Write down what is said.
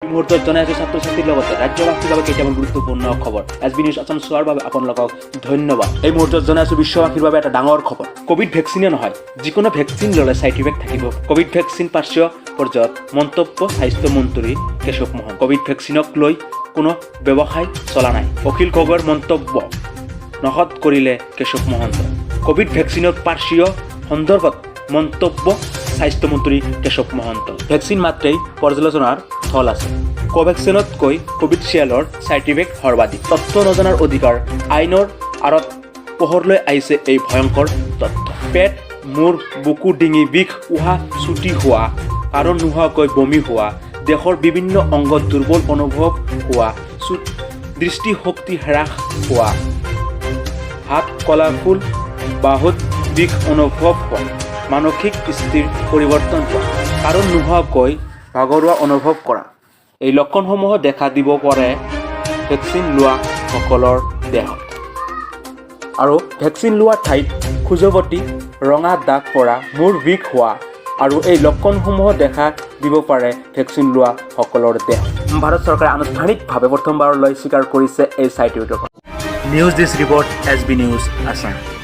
এই মুহূৰ্তত জনাই আছোঁ ছাত্ৰ ছাত্ৰীৰ লগতে ৰাজ্যবাসীৰ বাবে কেইটামান গুৰুত্বপূৰ্ণ খবৰ। এছ বি নিউজ আছাম চোৱাৰ বাবে আপোনালোকক ধন্যবাদ। এই মুহূৰ্তত জনাই আছোঁ বিশ্ববাসীৰ বাবে এটা ডাঙৰ খবৰ। ক'ভিড ভেকচিনে নহয়, যিকোনো ভেকচিন ল'লে ছাইড ইফেক্ট থাকিব। ক'ভিড ভেকচিন পাৰ্শ্বীয় পৰ্যায়ত মন্তব্য স্বাস্থ্যমন্ত্ৰী কেশৱ মহন্ত। ক'ভিড ভেকচিনক লৈ কোনো ব্যৱসায় চলা নাই, অখিল গগৈৰ মন্তব্য নস্যাৎ কৰিলে কেশৱ মহন্ত। ক'ভিড ভেকচিনৰ পাৰ্শ্বীয় সন্দৰ্ভত মন্তব্য স্বাস্থ্যমন্ত্ৰী কেশৱ মহন্ত। ভেকচিন মাত্ৰেই পৰ্যালোচনাৰ থল আছে। কোভেক্সিনতকৈ কোভিশ্বিল্ডৰ ছাইড ইফেক্ট সৰ্বাধিক। তথ্য নজনাৰ অধিকাৰ আইনৰ আঁৰত পোহৰলৈ আহিছে এই ভয়ংকৰ তথ্য। পেট, মূৰ, বুকু, ডিঙি বিষ, উশাহ চুটি হোৱা, কাৰণ নোহোৱাকৈ বমি হোৱা, দেহৰ বিভিন্ন অংগত দুৰ্বল অনুভৱ হোৱা, দৃষ্টিশক্তি হ্ৰাস হোৱা, হাত কলাফুল, বাহুত বিষ অনুভৱ হোৱা, মানসিক স্থিতিৰ পৰিৱৰ্তন হোৱা, কাৰণ নোহোৱাকৈ ভাগৰুৱা অনুভৱ কৰা, এই লক্ষণসমূহ দেখা দিব পাৰে ভেকচিন লোৱাসকলৰ দেহত। আৰু ভেকচিন লোৱা ঠাইত খজুৱতি, ৰঙা দাগ পৰা, মূৰ বিষ হোৱা আৰু এই লক্ষণসমূহ দেখা দিব পাৰে ভেকচিন লোৱাসকলৰ দেহত। ভাৰত চৰকাৰে আনুষ্ঠানিকভাৱে প্ৰথমবাৰলৈ স্বীকাৰ কৰিছে এই side ইফেক্টৰ। News desk report, SB News Assam.